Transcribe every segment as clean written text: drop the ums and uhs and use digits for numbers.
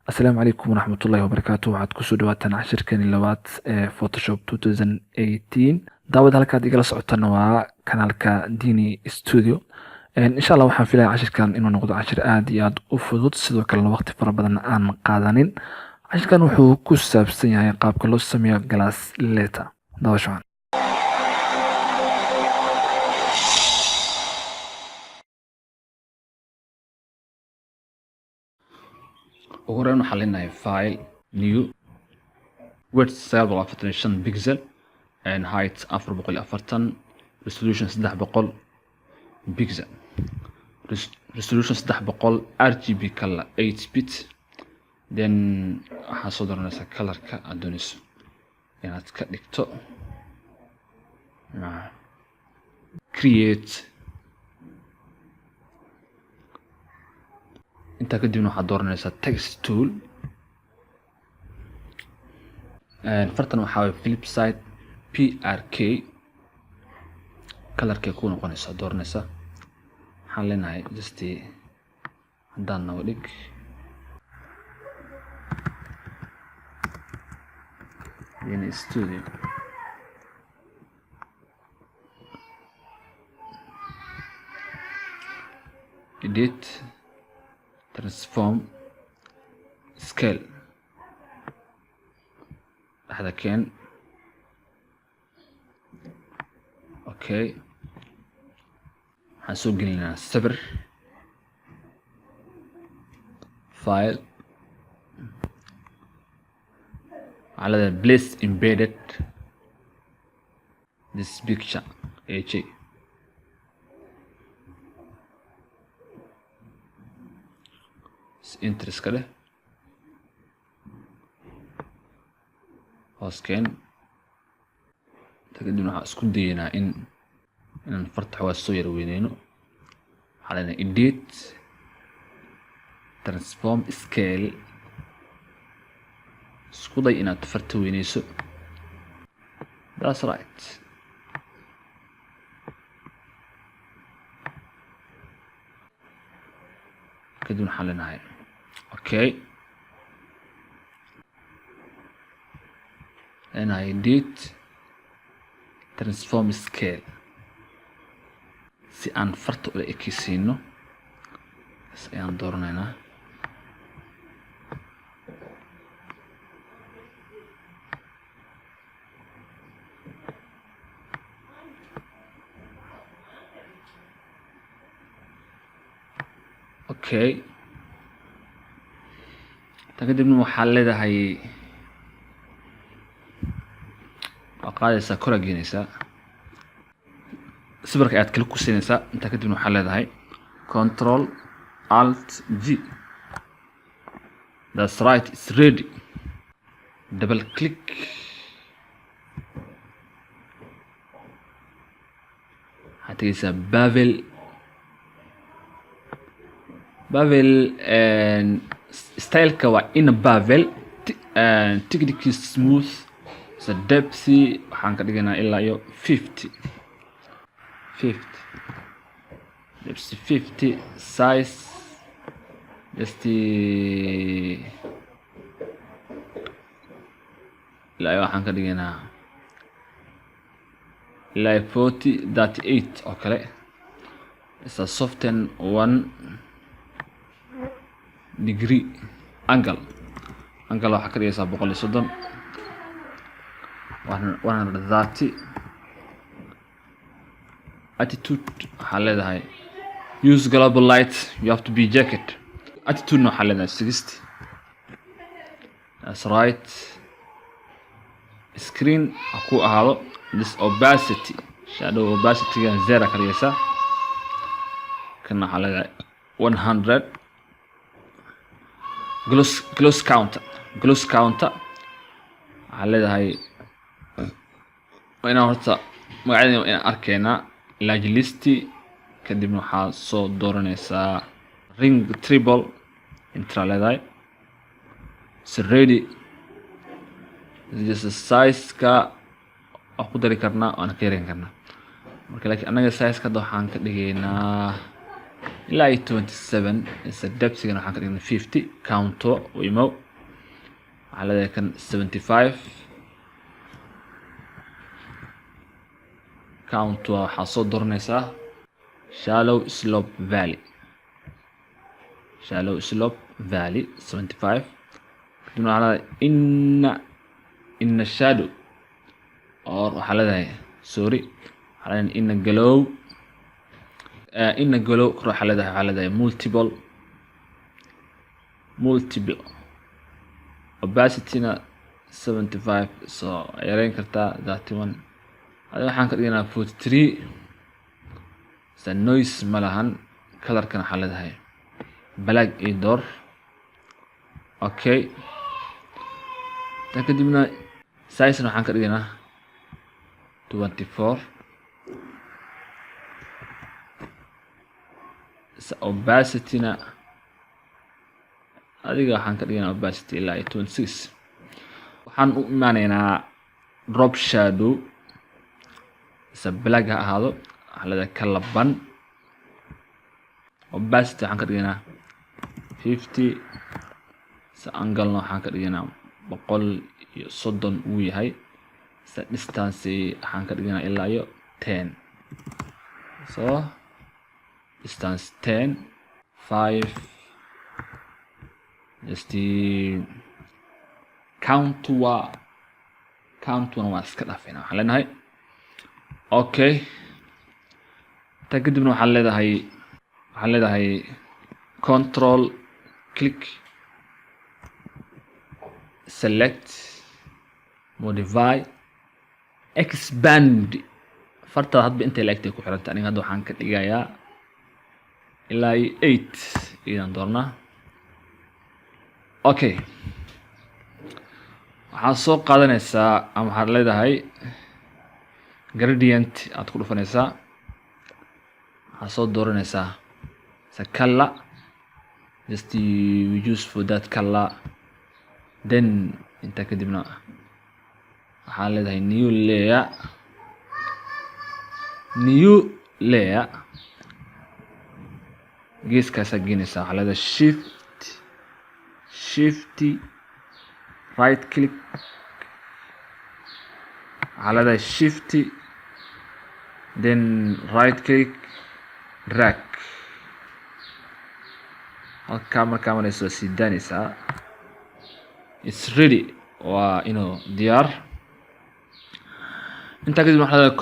Asalaamu calaykum waraxmatullahi wabarakaatu. Waxaad kusoo dhawaataan cashirkani labaad ee Photoshop 2018. Daawad, halkaad igala socotana waa kanaalka Dini Studio. Insha Allah waxaan filaya cashirkan inuu noqdo cashir aad iyo aad u fudud, sidoo kalena waqti fara badan aan qaadanin. Cashirkan wuxuu ku saabsan yahay qaabka loo sameeyo glass letter. Daawasho wacan. Ugu horeyn waxaan leenahay File, New, width 945 pixel and height 440, resolution 300 pixel, resolution 300, RGB color 8 bit. Then waxaa soo dooranaysaa colorka aad doonayso inaad ka dhigto. Create. Intaa kadibna waxaad dooranaysaa text tool. Fartan waxaa waye Flipside PRK. Colorkay ku noqonaysaa dooranaysaa. Waxaan leenahay just haddaan naga dhig. Dini Studio. Edit, Transform, Scale, dhexda keen. Okay, waxaan soo gelinaynaa sawir. File, waxaa leedahay Place Embedded, this picture, aj. Enter ka dheh, hoos keen. Inta kadibna waxaan isku dayeynaa inaan farta xoogaa soo yara weyneyno. Waxaa leenahay Edit, Transform, Scale. Isku day inaad farta weyneyso. That's right. Kadib waxaan leenahay okay, leenahay Edit, Transform, Scale si aan farta ula ekeysiino. Bas ayaan dooranaynaa. Okay, tan kadibna waxaa leedahay, waa qaadaysaa, koraa geenaysaa, sawirka ayaad kala ku siinaysaa. Intaa kadibna waxaa leedahay Control Alt G. That's right, it's ready. Double click. Waxaad tegeysaa bevel. Bevel styleka waa inner bevel, thickness smooth, so depth waxaan ka dhiganaa ilaa iyo 50, 50 depth, 50 size, just ilaa iyo waxaan ka dhiganaa ilaa iyo 40, 38 oo kale. Isa soften 1 degree angle. Angle waxaa ka dhigaysaa 130, 130. Attitude waxaa leedahay use global light, you have to be jacket. Attitude waxaa leedahay 60. That's right. Screen ha ku ahaado. This opacity, shadow opacity zero ka dhigaysaa. Kan waxaa leedahay 100. Gloss, gloss counter, gloss counter waxaa leedahay waa inaan horta magacyada waa inaan arkeynaa. Large list, kadibna waxaa soo dooranaysaa ring triple, enter leedahay. It's ready. Just size-ka waa ku dari karnaa, waana ka yareyn karnaa marka, laakiin annaga size-ka hadda waxaan ka dhigaynaa ilaa iyo 27. Isa depthigana waxaan ka dhignay 50. Contour u imow, waxaa leedahay kan 75. Contour waxaa soo dooranaysaa shallow slope valley, shallow slope valley 75. Kadibna waxaa leedahay inner shadow or waxaa leedahay, sorry, waxaa leedahay inner glow, inner glow kor waxaa leedahay multiple opacityna 75, so yareyn kartaa 31. Adi waxaan ka dhiganaa 43. Sa noise ma lahan. Colorkan waxaa leedahay black iyo door. Okay, tan kadibna sizena waxaan ka dhiganaa 24. Opacityna adiga waxaan ka dhiganaa opacity ilaa iyo 26. Waxaan u imaaneynaa drop shadow, isa black ha ahaado. Waxaa leedahay kalaban opacity waxaan ka dhiganaa 50. Sa anglena waxaan ka dhiganaa 130 uu yahay. Sa distance waxaan ka dhiganaa ilaa iyo 10. So distance 10, 5. Just contour, contourna waa iska dhaafayna. Waxaan leenahay okay. Taa kadibna waxaan leedahay control click, select, modify, expand. Fartada hadba intay la egtay ku xiranta. Aniga hadda waxaan ka dhigayaa ilaa iyo 8 iyadaan doornaa. Okay, waxaad soo qaadanaysaa ama waxaad leedahay gradient aad ku dhufanaysaa. Waxaad soo dooranaysaa sa color, just you use for that color. Then intaa kadibna waxaa leedahay new layer, new layer. Geeskaasaa geenaysaa. Waxaa leedahay shift right click, waxaa leedahay shift, then right click, drag. Halkaa markaa marayso waa sii daanaysaa. It's ready, waa inuu diyaar. Intaa kadib waxaa leedahay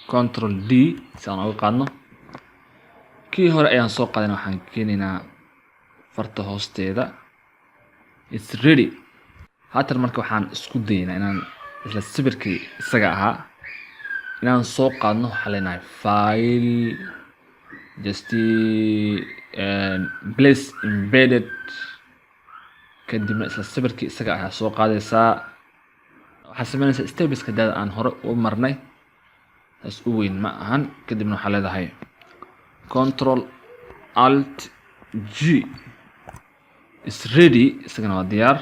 control D si aan uga qaadno. Kii hore ayaan soo qaadana, waxaan keenaynaa farta hoosteeda. It's ready. Haatan marka waxaan isku daynaa inaan isla sawirkii isaga ahaa inaan soo qaadno. Waxaa leenahay file, just place embedded. Kadibna isla sawirkii isaga ahaa soo qaadaysaa. Waxaad sameynaysaa stepeska dada aan hore u marnay, saas u weyn ma ahan. Kadibna waxaa leedahay control alt G. Is ready, isagana waa diyaar.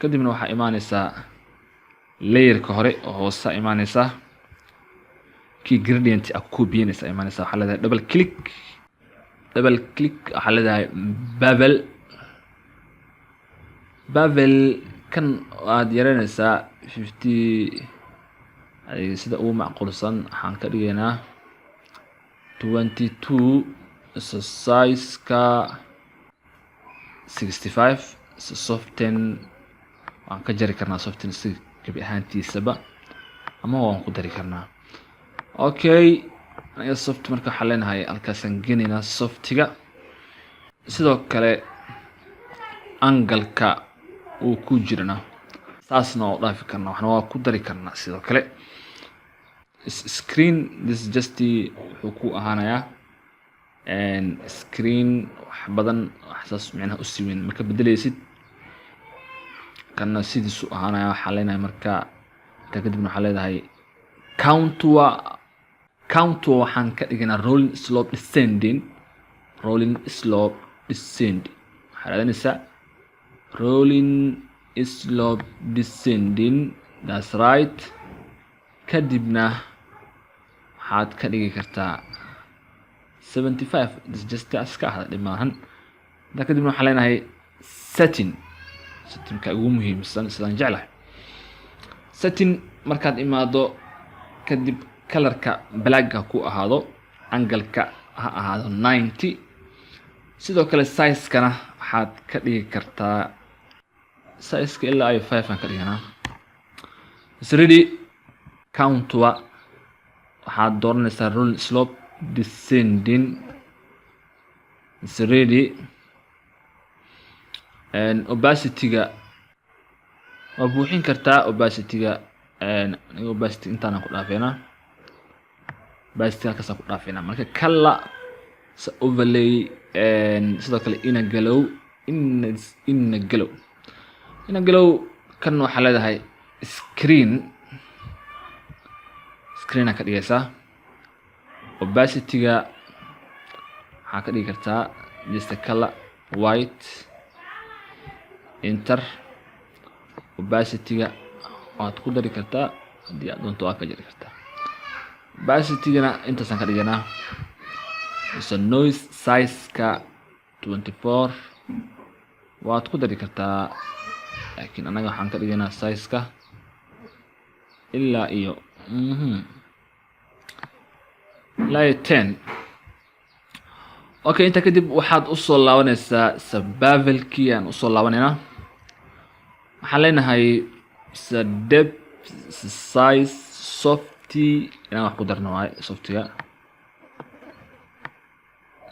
Kadibna waxaa imaaneysaa layerka hore oo hoosa imaaneysaa, kii gradient a ku kobiyanaysa imaaneysaa. Waxaa leedahay double click, double click. Waxaa leedahay bevel, bevel. Kan waad yareynaysaa 50 sida ugu macquulsan. Waxaan ka dhigaynaa 22, sizeka 65. Soften waan ka jari karnaa, soften si gebi ahaantiisaba ama waan ku dari karnaa. Okay, aniga soft marka waxaan leenahay halkaasaan geenaynaa softiga. Sidoo kale angleka uu ku jirana saasna waa u dhaafi karnaa, waxna waa ku dari karnaa. Sidoo kale screen, this just wuxuu ku ahaanayaa screen. Wax badan wax saas micnaha usii weyn marka bedeleysid, kana sidiisu ahaanaya. Waxaa leenahay marka intaa kadibna waxaa leedahay contour. Contour waxaan ka dhiganaa rolling slope descending, rolling slope descending. Waxaa raadinaysaa rolling slope descending, that's right. Kadibna waxaad ka dhigi kartaa 75 just iska ahda, dhib maahan. Intaa kadibna waxaan leenahay setting. Settingka ugu muhiimsan sidaan jeclahay. Setting markaad imaado kadib, colorka black ha ku ahaado, angleka ha ahaado 90. Sidoo kale sizekana waxaad ka dhigi kartaa sizeka ilaa ay 5 aan ka dhiganaa. Is ready. Contour waxaad dooranaysaa rolling slope descending. Is ready. Opacity-ga waa buuxin kartaa. Opacity-ga aniga opacity intaanaan ku dhaafeynaa, opacity halkaasaan ku dhaafeynaa. Marka color overlay, sidoo kale inner glow, inner glow, inner glow kan waxaa leedahay screen. Screen aa ka dhigaysaa. Opacity-ga waxaa ka dhigi kartaa just a color white. Enter. Opacity-ga waad ku dari kartaa haddii aad doonto, waad ka jari kartaa. Opacity-gana intaasaan ka dhiganaa. Mise noise size-ka 24 waad ku dari kartaa, laakiin annaga waxaan ka dhiganaa size-ka ilaa iyo 10. Okay, intaa kadib waxaad usoo laabanaysaa bevelkii aan usoo laabanaynaa. Waxaan leenahay depth, size, softy inaan wax ku darno waaye. Softiga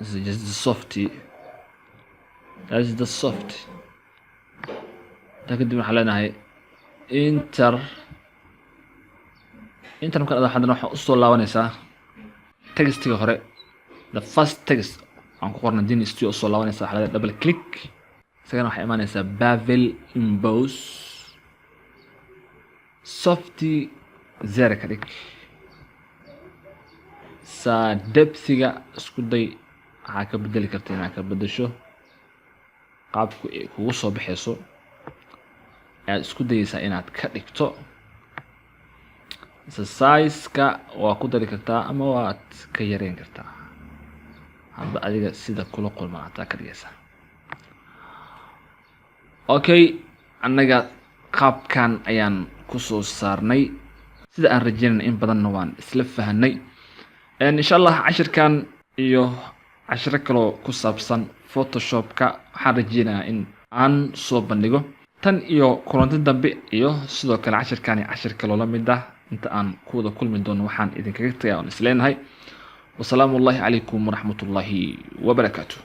is just the softy, that is the soft. Intaa kadib waxaan leenahay enter. Enter markaan haddana waxaa usoo laabanaysaa textiga hore, the first text aan ku qornay Dini Studio. Usoo laabanaysaa, waxaa leedahay double click. Isagana waxay imaanaysaa bevel emboss, softy zero ka dhig. Saa depthiga isku day, waxaa ka bedeli karta inaad ka bedesho qaabku ay kugu soo baxayso ayaad isku dayeysaa inaad ka dhigto. Size-ka waa ku dari kartaa ama waad ka yareyn kartaa, hadba adiga sida kula kulman hataa ka dhigaysaa. Okay, annaga qaabkan ayaan kusoo saarnay sida aan rajeynayna. In badanna waan isla fahanay. Insha Allah cashirkan iyo cashiro kaloo ku saabsan Photoshopka waxaan rajeynayaa in aan soo bandhigo. Tan iyo kulanti dambe, iyo sidoo kale cashirkan iyo cashir kaloo la mid ah inta aan ku wada kulmi doono, waxaan idinkaga tagay oon isleenahay wasalaamu ullahi calaykum waraxmatullaahi wabarakaatu.